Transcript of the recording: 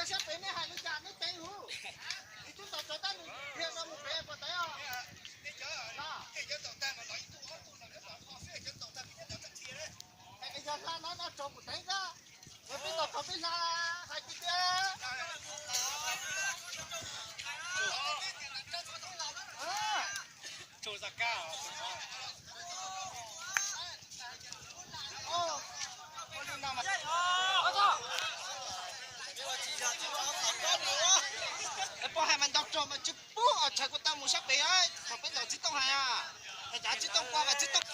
Siab pem nej hais li cas nej teev hauv. Ib tug tau tso tab nws dhia no mus pem puas teev os? Yog hla no no tso mus teev xwb. Yog peb tau tso peb hla hais tiag tiag. Pog hais mas nco rog mas tsis pub os, tshav kuv tau mus sab pem, thaum peb ntaus tsis tooj hais, hais cas tsis tooj pog mas tsis tooj.